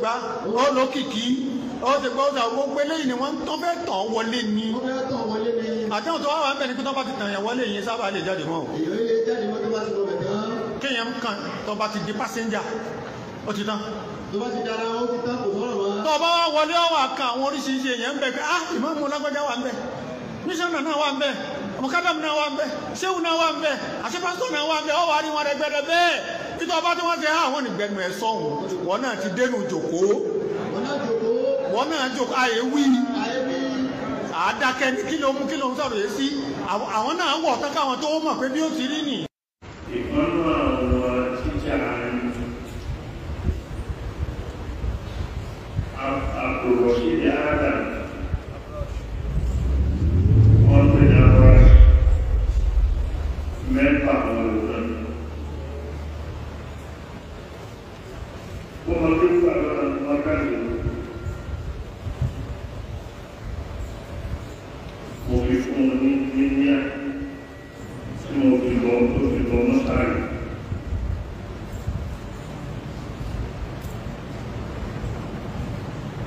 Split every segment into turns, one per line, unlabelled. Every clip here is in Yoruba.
gbá, ó lókìkí, ó ṣe gbọ́ ọ̀sà gbogbo eléyìí ni wọ́n tó fẹ́ tàn wọlé ni. Àtẹ̀wọ̀n tó wà wà ń bẹ̀ ni pé tó bá ti tàn yẹn wọlé yẹn sábà lè jáde mọ́ o. Kéèyàn kan tó bá ti di pásẹ́njà ó ti tán.
Tó bá ti dára ó ti tán kò sọ̀rọ̀ mọ́.
Tó bá wá wọlé ọ̀wà kan àwọn oríṣiríṣi èèyàn ń bẹ pé ah ìmáàmù lágbájá wà ń bẹ, mísọ̀nà náà wà ń bẹ, ọmọkádàmù náà wà ń bẹ, ṣéwù náà wà ń bẹ, àṣepásítọ̀ náà wà ń bẹ, ọwọ́ àrí wọn rẹgbẹrẹ bẹ́ẹ̀. Títọ́ bá tí wọ́n ṣe àwọn ìgbẹ́nu ẹ̀ sọ̀hún, wọ́n náà ti dénú jòkó. Wọ́n náà jòkó àyè wí. Àádákẹ́ ní kí ló mú kí ló ń sọ̀rọ̀ yìí sí. Àwọn náà wọ̀ tán káwọn tó mọ̀ pé bí ó ti rí nì.
Ìkànnì àwọn tíjà Abdulrasheed Adam wọ́n pè ní abúlé mẹ́fà àwọn olùkọ́ wọ́n máa tó gbà lọ́nà wọn káàkiri mo fi fún un ní níníà tí mo fi bọ́ tó fi bọ́ mọ́sárì.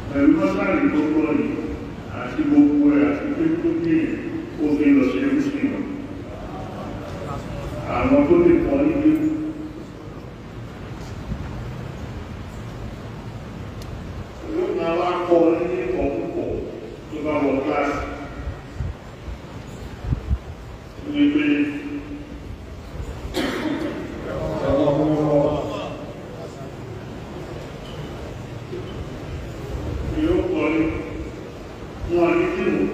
Pẹ̀lú mọ́sárì tó kọ́ yìí àti gbogbo ẹ̀ àti pé tó dé ó fi lọ sí ẹrúsìn wọn. Àwọn tó lè kọ́ nílé yóò máa wá kọ́ ní ọ̀pọ̀ tó bá wọ kíláàsì. Wípé yóò kọ́ ní wọn ní kírun.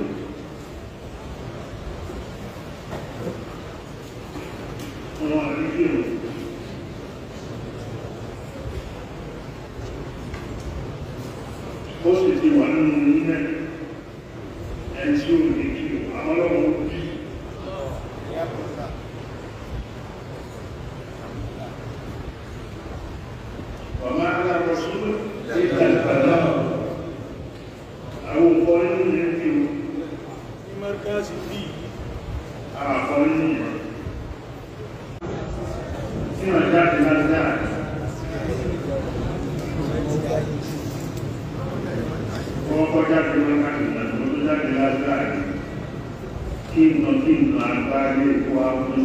Wọn ní kírun. Ó sì ti wà nínú nílẹ̀ ẹni tí ó ní kírun, àwọn ọlọ́run bí. Wàmá aláwọ̀sùn ìgbà ìpàdà àwọn òkọ́ nínú yẹn kí o.
Ní Márkàsì bí
Àkọ́ nínú yẹn. Tí wọ́n jáde láti wọ́n kọ́ jáde Márkàsì láti wọ́n tó jáde láti kí nà agbáyé kó á fún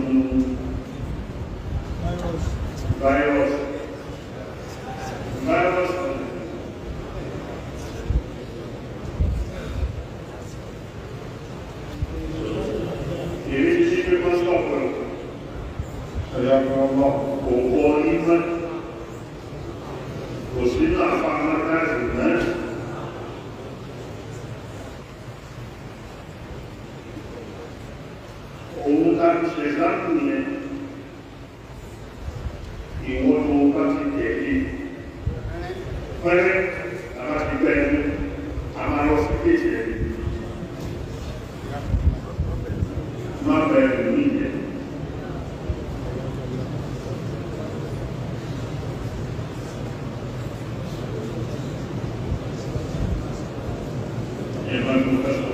virus. Virus. Èmi ti ṣe pé wọ́n sọ̀rọ̀ kò kọ́ ní mọ́. Kò sínú àpamọ́ láti náà. Òun ká fi ṣe ìsáàpù yẹn. Ìwọ́n tó bá ti tẹ̀lé. Pẹ́rẹ́ àbá ti gbẹ́ ẹnu, a máa lọ sí kéèsì ẹ̀. Má bẹ̀rẹ̀ ní ìjẹ́. Ẹ bá tó fẹ́ sọ.